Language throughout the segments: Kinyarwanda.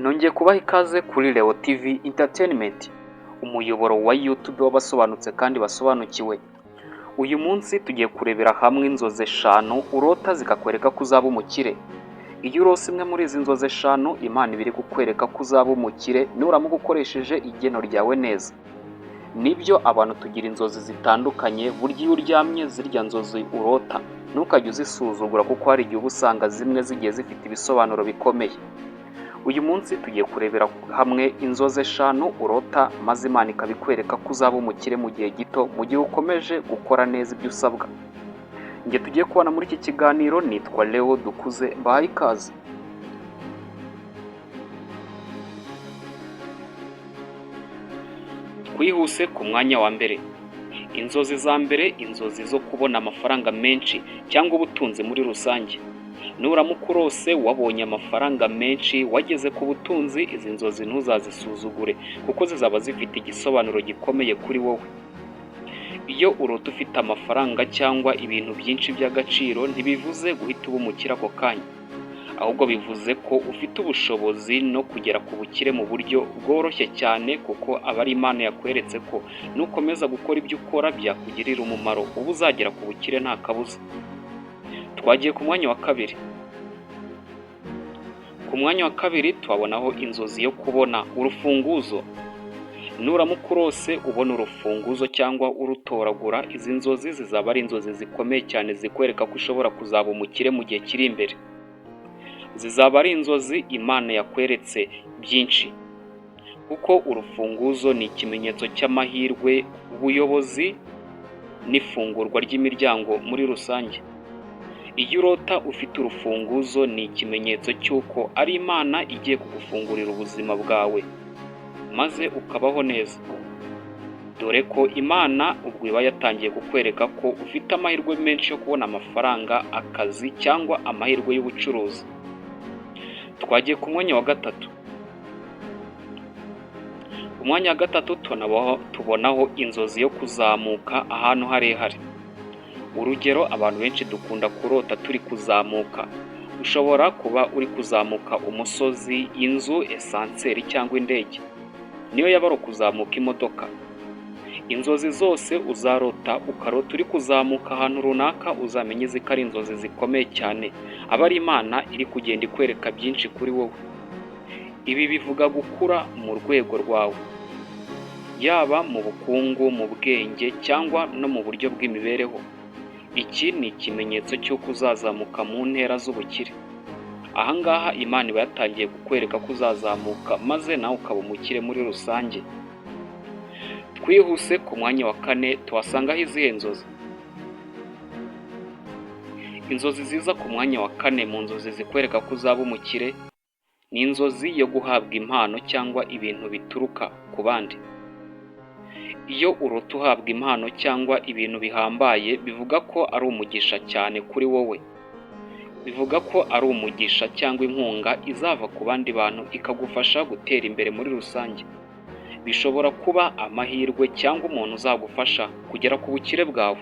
Nongeye kubaha ikaze kuri Leo TV Entertainment, umuyoboro wa YouTube w'abasobanutse kandi basobanukiwe. Uyu munsi tugiye kurebera hamwe inzozi 5 urota zikakwereka ko uzaba umukire. Iyo urose imwe muri izi nzozi 5, Imana iba iri kukwereka ko uzaba umukire nuramuka ukoresheje igeno ryawe neza. Nibyo, abantu tugira inzozi zitandukanye, burya iyo uryamye zirya nzozi urota ntukajye uzisuzugura kuko hari igihe uba usanga zimwe zigiye zifite ibisobanuro bikomeye. Uyu munsi tugiye kurebera hamwe inzozi 5 urota maze Imana ikabikwereka ko uzaba umukire mu gihe gito, mu gihe ukomeje gukora neza ibyo usabwa. Njye tugiye kubona muri iki kiganiro nitwa Leo Dukuze, mbahaye ikaze. Twihuse ku mwanya wa mbere. Inzozi za mbere, inzozi zo kubona amafaranga menshi cyangwa ubutunzi muri rusange. Nuramuka urose wabonye amafaranga menshi, wageze ku butunzi, izi nzozi ntuzazisuzugure kuko zizaba zifite igisobanuro gikomeye kuri wowe. Iyo urota ufite amafaranga cyangwa ibintu byinshi by'agaciro, ntibivuze guhita uba umukire ako kanya, ahubwo bivuze ko ufite ubushobozi no kugera ku bukire mu buryo bworoshye cyane, kuko aba ari Imana yakweretse ko nukomeza gukora ibyo ukora byakugirira umumaro, uba uzagera ku bukire nta kabuza. Twagiye ku mwanya wa kabiri. Ku mwanya wa kabiri tuhabonaho inzozi yo kubona urufunguzo. Nuramuka urose ubona urufunguzo cyangwa urutoragura, izi nzozi zizaba ari inzozi zikomeye cyane zikwereka ko ushobora kuzaba umukire mu gihe kiri imbere. Zizaba ari inzozi Imana yakweretse byinshi, kuko urufunguzo ni ikimenyetso cy'amahirwe, ubuyobozi n'ifungurwa ry'imiryango muri rusange. Iyo urota ufite urufunguzo ni ikimenyetso cy'uko ari Imana igiye kugufungurira ubuzima bwawe maze ukabaho neza. Dore ko Imana ubwo iba yatangiye kukwereka ko ufite amahirwe menshi yo kubona amafaranga, akazi cyangwa amahirwe y'ubucuruzi. Twagiye ku mwanya wa gatatu. Ku mwanya wa gatatu tubonaho inzozi yo kuzamuka ahantu harehare. Urugero, abantu benshi dukunda kurota turi kuzamuka. Ushobora kuba uri kuzamuka umusozi, inzu, esanseri cyangwa indege. Niyo yaba ari ukuzamuka imodoka. Inzozi zose uzarota ukarota uri kuzamuka ahantu runaka, uzamenye ko ari inzozi zikomeye cyane, aba ari Imana iri kugenda ikwereka byinshi kuri wowe. Ibi bivuga gukura mu rwego rwawe, yaba mu bukungu, mu bwenge cyangwa no mu buryo bw'imibereho. Iki ni ikimenyetso cy'uko uzazamuka mu ntera z'ubukire. Aha ngaha Imana iba yatangiye kukwereka ko uzazamuka maze nawe ukaba umukire muri rusange. Twihuse ku mwanya wa kane tuhasangaho izihe nzozi? Inzozi ziza ku mwanya wa kane mu nzozi zikwereka ko uzaba umukire ni inzozi yo guhabwa impano cyangwa ibintu bituruka ku bandi. Iyo urota uhabwa impano cyangwa ibintu bihambaye, bivuga ko ari umugisha cyane kuri wowe. Bivuga ko ari umugisha cyangwa inkunga izava ku bandi bantu ikagufasha gutera imbere muri rusange. Bishobora kuba amahirwe cyangwa umuntu uzagufasha kugera ku bukire bwawe.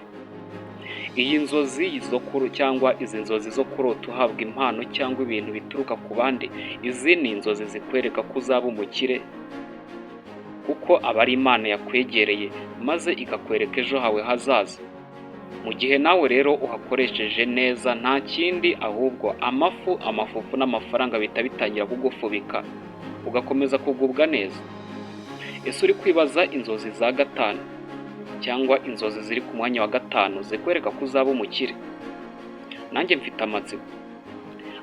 Iyi nzozi zo cyangwa izi nzozi zo kurota uhabwa impano cyangwa ibintu bituruka ku bandi, izi ni inzozi zikwereka ko uzaba umukire, kuko aba ari Imana yakwegereye maze ikakwereka ejo hawe hazaza. Mu gihe nawe rero uhakoresheje neza, nta kindi ahubwo amafu, amafufu n'amafaranga bihita bitangira kugufubika, ugakomeza kugubwa neza. Ese uri kwibaza inzozi za gatanu cyangwa inzozi ziri ku mwanya wa gatanu zikwereka ko uzaba umukire? Nanjye mfite amatsiko.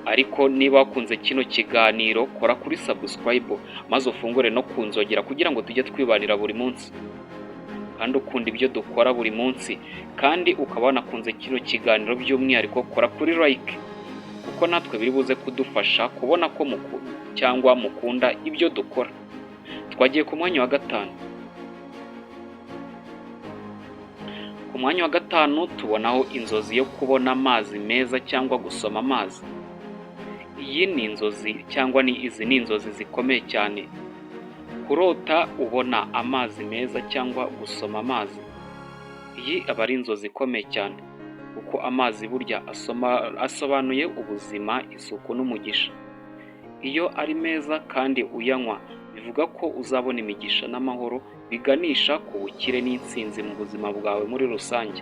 Ariko niba wakunze kino kiganiro, kora kuri subscribe maze ufungure no ku nzogera kugira ngo tujye twibanira buri munsi. Kandi ukunda ibyo dukora buri munsi, kandi ukaba wanakunze kino kiganiro by'umwihariko, kora kuri like, kuko natwe biri buze kudufasha kubona ko cyangwa mukunda ibyo dukora. Twagiye ku mwanya wa gatanu. Ku mwanya wa gatanu tubonaho inzozi yo kubona amazi meza cyangwa gusoma amazi. Iyi ni inzozi cyangwa ni izi ni inzozi zikomeye cyane. Kurota ubona amazi meza cyangwa gusoma amazi, iyi aba ari inzozi ikomeye cyane, kuko amazi burya asobanuye ubuzima, isuku n'umugisha. Iyo ari meza kandi uyanywa, bivuga ko uzabona imigisha n'amahoro biganisha ku bukire n'intsinzi mu buzima bwawe muri rusange.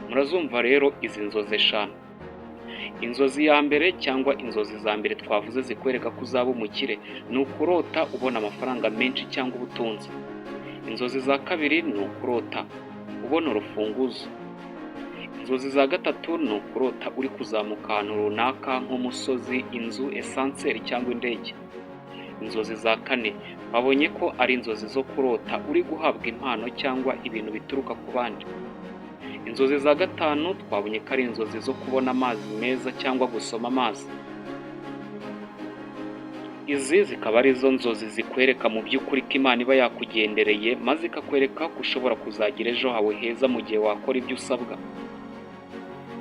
Murazumva rero izi nzozi eshanu. Inzozi ya mbere cyangwa inzozi za mbere twavuze zikwereka ko uzaba umukire ni ukurota ubona amafaranga menshi cyangwa ubutunzi. Inzozi za kabiri ni ukurota ubona urufunguzo. Inzozi za gatatu ni ukurota uri kuzamuka ahantu runaka nk'umusozi, inzu, ascenseur cyangwa indege. Inzozi za kane babonye ko ari inzozi zo kurota uri guhabwa impano cyangwa ibintu bituruka ku bandi. Inzozi za gatanu twabonye ko ari inzozi zo kubona amazi meza cyangwa gusoma amazi. Izi zikaba ari zo nzozi zikwereka mu by'ukuri ko Imana iba yakugendereye, maze ikakwereka ko ushobora kuzagira ejo hawe heza mu gihe wakora ibyo usabwa.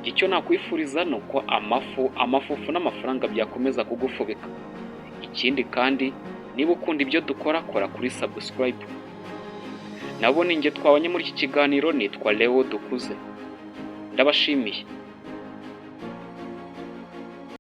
Icyo nakwifuriza ni uko amafu, amafufu n'amafaranga byakomeza kugufubika. Ikindi kandi, niba ukunda ibyo dukora, kora kuri subscribe. Nabo ni njye twabanye muri iki kiganiro, nitwa Leo Dukuze, ndabashimiye.